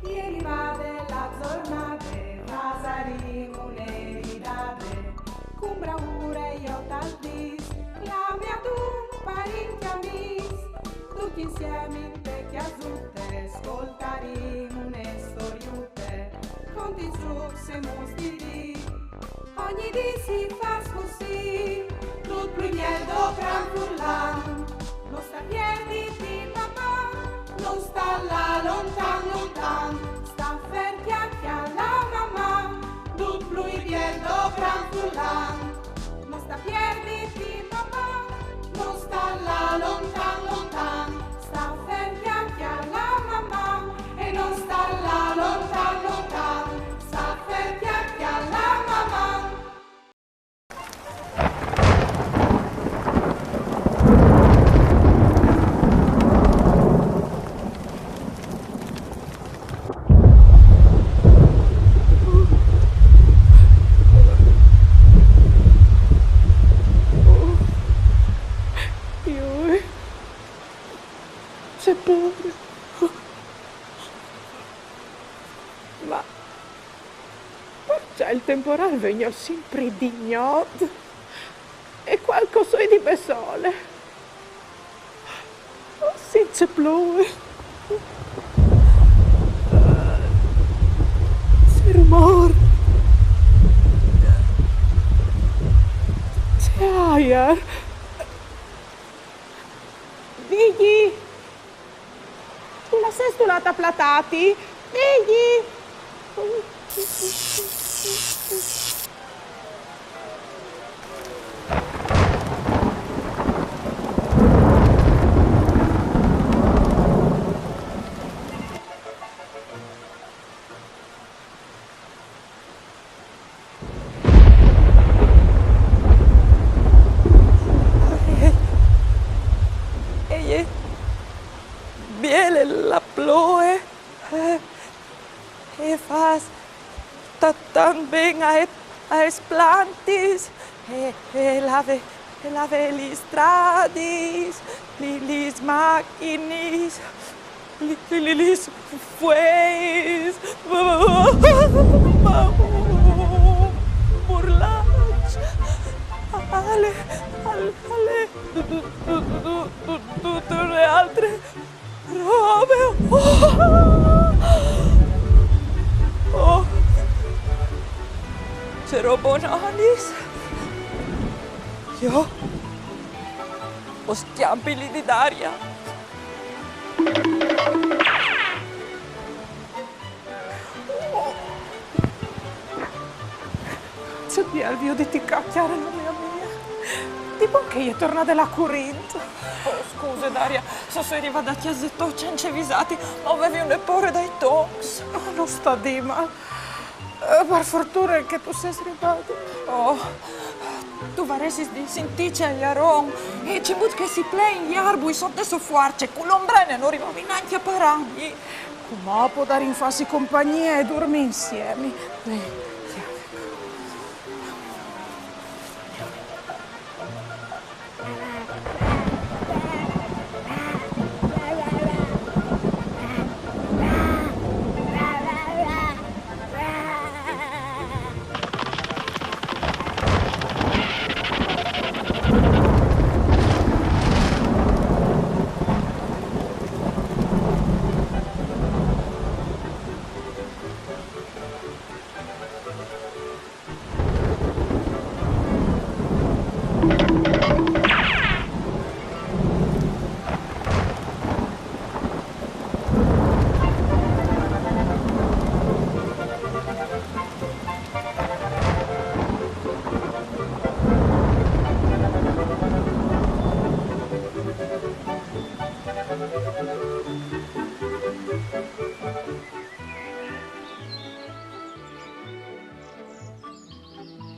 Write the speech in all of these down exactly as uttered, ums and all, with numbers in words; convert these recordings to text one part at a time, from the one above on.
E rivade la zornade, fasarìn une ridade, cun braure jo tal dis, clame a dun parint e amis, ducj insiemi inte cjasute, scoltarìn une storiute, contint zucs e muts di dì. Ogni dì si fâs cussì, dut plui biel do cran furlan. No sta pierditi, mamà, no sta lâ lontan, lontan. Sta fer, cjale, cjale, mamà, dut plui biel do cran furlan. No sta pierditi, mamà, no sta lâ lontan, lontan. Sta fer, cjale, cjale, mamà, e no sta lâ lontan, lontan. Sta fer, cjale, cjale, mamà. Io, ce pôre. Ma parcè il temporâl al ven simpri di gnot e cuant che o soi di bessole? Oh, sint ce ploie. Ce rumôr. Ce aiar. Vigji! Dulà sêstu lât a platâti? Vigji! E je biele la ploie, e, e fâs ta-, tant ben aes, aes plantis, e, e lave, e lave lis stradis, li, lis machinis, li, li, li, lis fueis, burlaç, ale, ale, ale, du, du, du, du, du, dute une altre robe. Oh! Oh! Ce robonalis! Jo o scjampi li di Daria. Ce biel vioditi ca, cjare la mê amie. Di bon che e je tornade la curint. Oh, scuse, Daria, se o soi rivade a cjase tô cence visâti, ma o vevi une pôre dai toncs. Oh, no sta dîmal. Eh, par fortune che tu sês rivade. Oh, tu varessis di sintî ce aiaron, e cemût che si plein i arbui sot de sô fuarce, cu la ombrene no rivavi nancje a parâmi. Cumò o podarìn fâsi compagnie e durmî insiemi. Ve, cjale.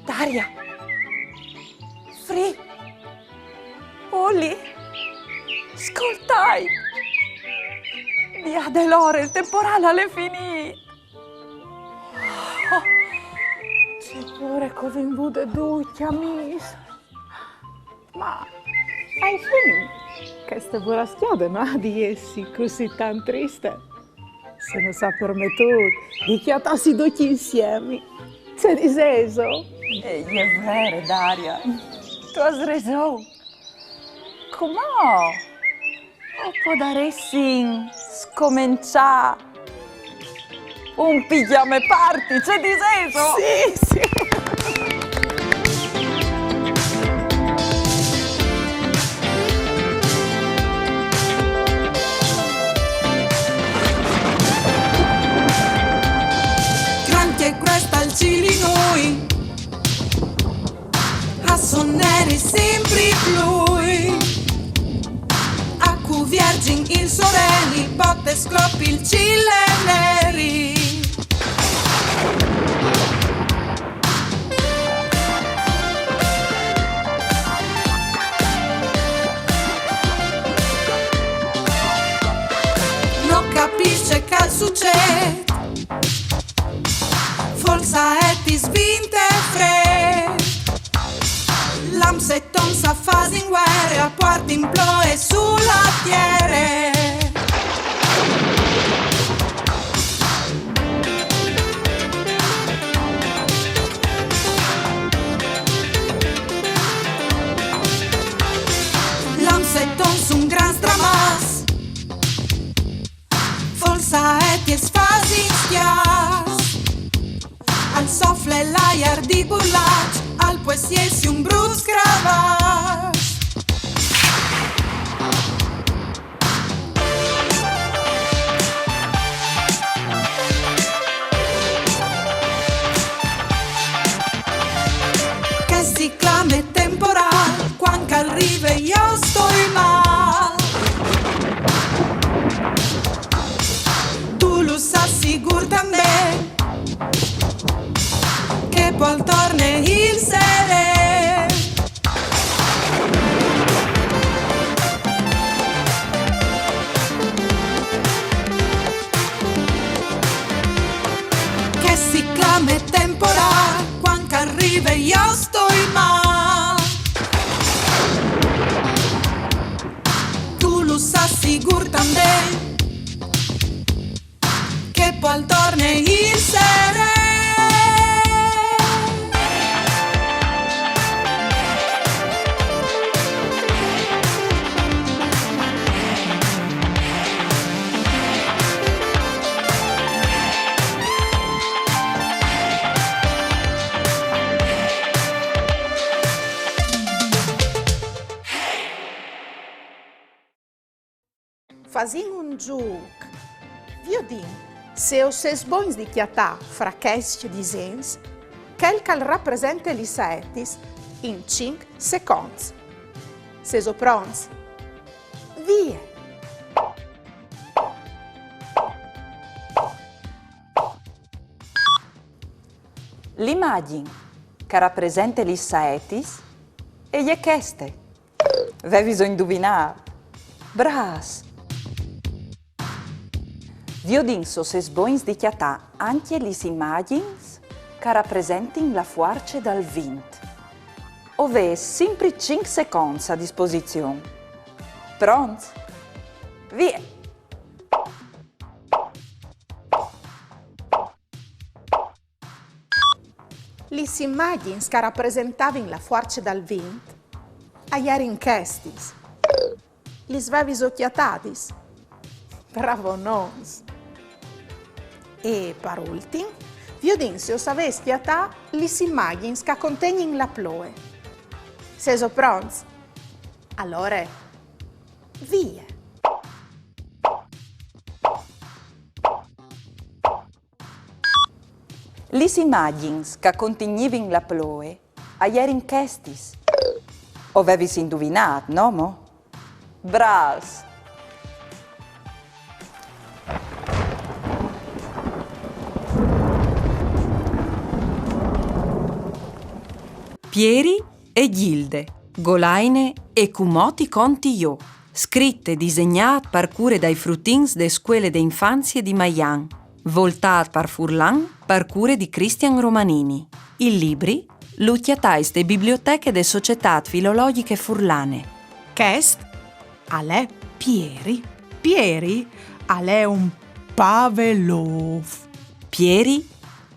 Daria! Fri! Oli! Scoltait! Viôt, alore, il temporâl al è finît! Oh, ce pôre che o vin vude ducj, amîs! Ma, ae finît cheste burascjade, no à di jessi cussì tant triste. Se nus à permetût di cjatâsi ducj insiemi. Ce disêso? E je vere, Daria. Tu âs reson. Cumò o podaressin scomençâ un pijama party, ce disêso? Sì, sì. Grancje, cuest al cîl inui, a soneris simpri plui. A cuvierzin il soreli, po te sclopi il cîl neri. No capìs ce che al sucêt. Folsaetis, vint e frêt. Lams e tons a fasin vuere, a puartin ploie su la tiere. Lams e tons, un gran stramàs. Folsaetis a fasin scjâfs. Al sofle l'aiar di burlaç, al pues jessi un brut scravaç. Chest si clame temporâl, cuant che al rive jo o stoi mâl. Tu lu sâs sigûr tanben che po al torne il seren. Chest si clame temporâl, cuant che al rive jo o stoi mâl. Tu lu sâs sigûr tanben che po al torne il seren. Fasìn un zûc. Viodìn se o sês bogns di cjatâ fra chescj disens chel che al rapresente lis saetis in cinc seconts. Sêso pronts? Vie! L'imagjin che e rapresente lis saetis e je cheste. Vêviso induvinât? Brâfs! Viodìn se o sês bogns di cjatâ ancje lis imagjins che a rapresentin la fuarce dal vint. O vês simpri cinc seconts a disposizion. Pronts? Vie! Lis imagjins che a rapresentavin la fuarce dal vint a jerin chestis. Lis vêviso cjatadis? Bravonons! E par ultin, viodìn se o savês cjatâ lis imagjins che a contegnin la ploie. Sêso pronts? Alore, vie! Lis imagjins che a contignivin la ploie a jerin chestis. O vêvis induvinât, no mo? Brâfs! Pieri e Ghilde, Golaine e Cumò ti conti jo. Scrit e disegnât par cure dai frutins de Scuele de Infanzie di Maian. Voltât par furlan par cure di Cristian Romanini. Il libri lu cjatais de biblioteche de Societât Filologjiche Furlane. Chest al è Pieri. Pieri al è un pavelôf. Pieri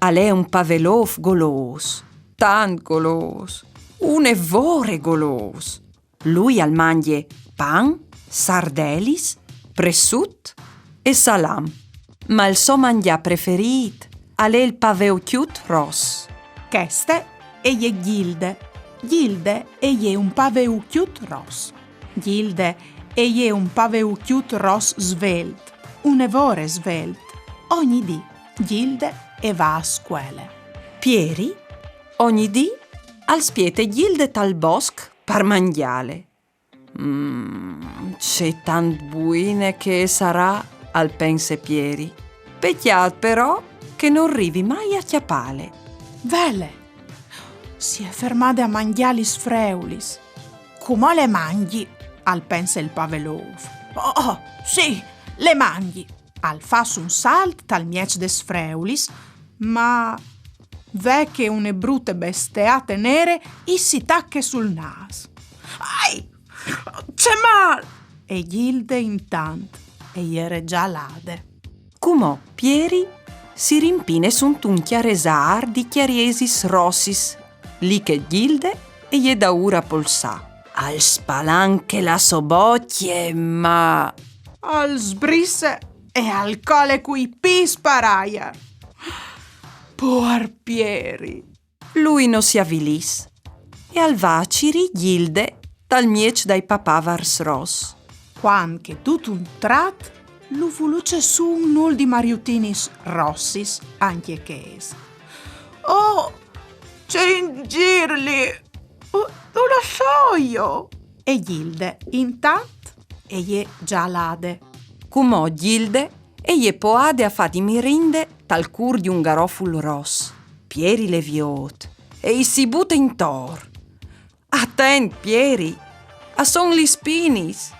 al è un pavelôf golôs, tant golôs, une vore golôs. Lui al mangje pan, sardelis, pressut e salam. Ma il so mangjâ preferît al è il paveucjut ros. Cheste e je Ghilde. Ghilde e je un paveucjut ros. Ghilde e je un paveucjut ros svelt, une vore svelt. Ogni dì Ghilde e va a scuele. Pieri, ogni dì, al spiete Ghilde tal bosc par mangjâle. Mm, ce tant buine che e sarà, al pense Pieri. Pecjât però che nol rivi mai a cjapâle. Vele, si è fermade a mangjâ lis freulis. Cumò le mangji, al pense il pavelôf. Oh, oh, sì, le mangji. Al fâs un salt tal mieç des freulis, ma ve che une brute besteate nere i si tache sul nâs. Ai! Ce mâl! E Ghilde intant e jere za lade. Cumò Pieri si rimpine suntun cjaresâr di cjariesis rossis, li che Ghilde e je daûr a polsâ. Al spalanche la sô bocje, ma al sbrisse e al cole cui pîts par aiar. Puar Pieri! Lui no si avilìs e al va a cirî Ghilde tal mieç dai papavars ros. Cuant che dut un trat lu vuluce sù un nûl di mariutinis rossis, ancje chês. Oh, ce inzirli! Oh, dulà soio? E Ghilde, intant, e je za lade. Cumò Ghilde e je poiade a fâ di mirinde tal cûr di un garoful ros. Pieri le viôt e i si bute intor. Atent, Pieri, a son lis spinis!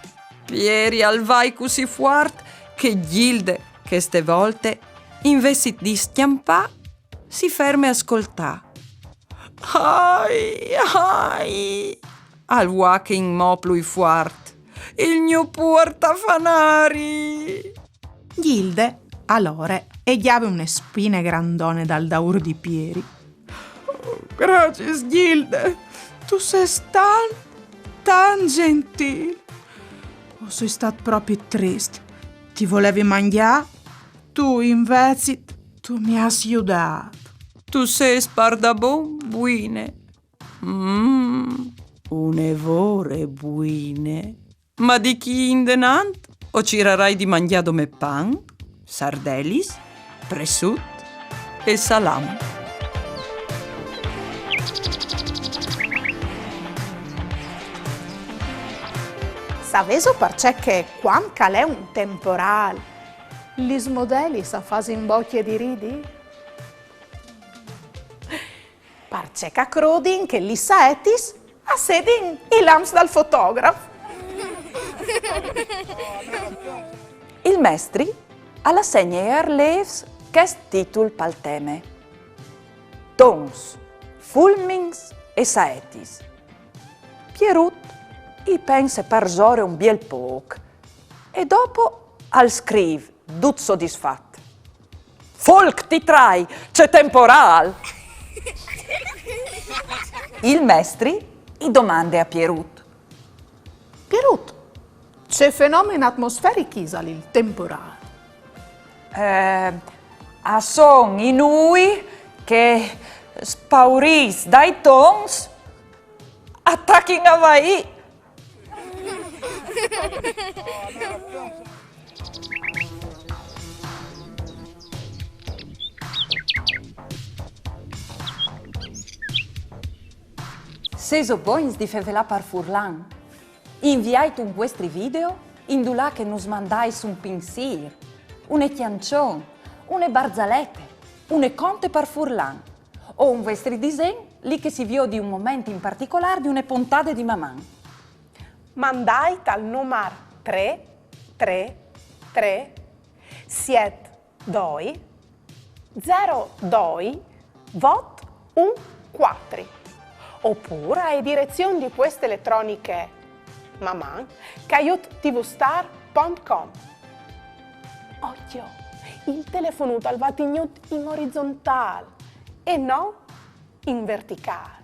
Pieri al vai cussì fuart che Ghilde, cheste volte, invezit di scjampâ, si ferme a scoltâ. Ai, ai! Al vuache inmò plui fuart. Il gno puar tafanari! Ghilde, alore, e gjave une spine grandone dal daûr di Pieri. Oh, graciis, Ghilde. Tu sês tant, tant zentîl. O soi stât propit trist. Ti volevi mangjâ, tu invezit, tu mi âs judât. Tu sês pardabon buine. Mm, une vore buine. Ma di chi indenant o cirarai di mangjâ dome pan, sardelis, pressut e salam. Savêso parcè che cuant che al è un temporâl, lis modelis a fasin bocje di ridi? Parcè che a crodin che lis saetis a sedin i lamps dal fotograf. Il mestri al assegne ai arlêfs chest titul pal teme: Tons, fulmins e saetis. Pierut i pense parsore un biel pôc e dopo al scrîf dut sodisfat: Folc ti trai, ce temporâl! Il mestri i domande a Pierut: Pierut, ce fenomen atmosferic isal il temporâl? Eh, a son i nûi che, spaurîts dai tons, a tachin a vaî. Sêso bogns di fevelâ par furlan? Inviait un vuestri video indulà che nus mandais un pinsîr, une cjançon, une barzalete, une conte par furlan, o un vuestri disen li che si viodi un moment in particolâr di une pontade di Maman. Mandait al numar trê trê trê siet doi zero doi vot un cuatri, opûr ae direzion di pueste eletroniche maman caiut tvstar pont com. Ocjo, Il telefonut al va tignût in orizontâl e no in verticâl.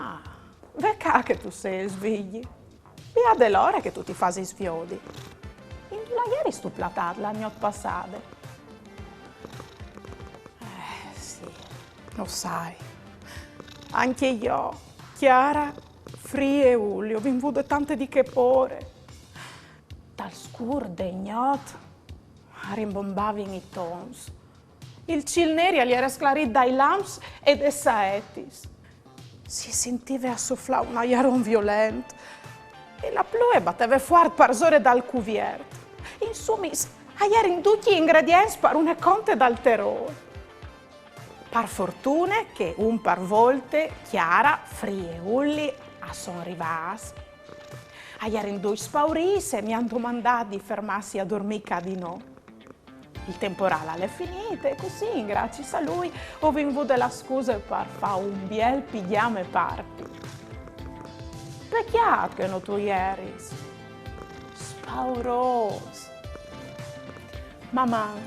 Ah, ve ca che tu sês svegli. Viôt, al è l'ore che tu ti fasis viodi. Indulà jeristu platât la gnot passade? Eh, sì, lu sai. Ancje jo, Chiara, Fri e Uli, o vin vude tante di chê pôre. Tal scûr de gnot a rimbombavin i tons. Il cîl neri al jere sclarît dai lamps e des saetis. Si sintive a soflâ un aiaron violent e la ploie e bateve fuart parsore dal cuviert. Insumis, a jerin ducj i ingredients par une conte dal terôr. Par fortune che un par volte Chiara, Fri e Uli a son rivâts. A jerin ducj spaurîts e mi àn domandât di fermâsi a durmî ca di nô. Il temporâl al è finît e cussì, graciis a lui, o vin vude la scuse par fâ un biel pigjame party. Pecjât che no tu jeris. Spaurôs. Maman.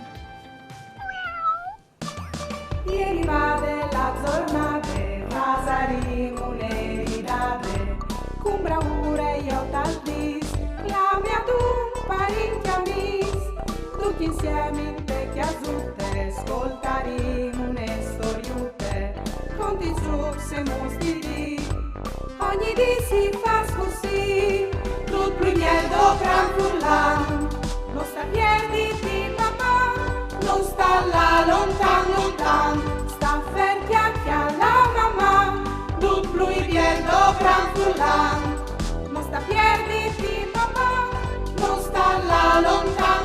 E rivade la zornade, fasarìn une ridade, cun braure jo tal dîs, clame adun parint e amîs, ducj insiemi inte cjasute, scoltarìn une storiute, conti, zûcs e muts di dì. Ogni dì si fâs cussì, dut plui biel dopran furlan. No sta pierditi, Maman, no sta lâ lontan, lontan. Sta fer, cjale la Maman, dut plui biel dopran furlan. No sta pierditi, Maman, no sta lâ lontan,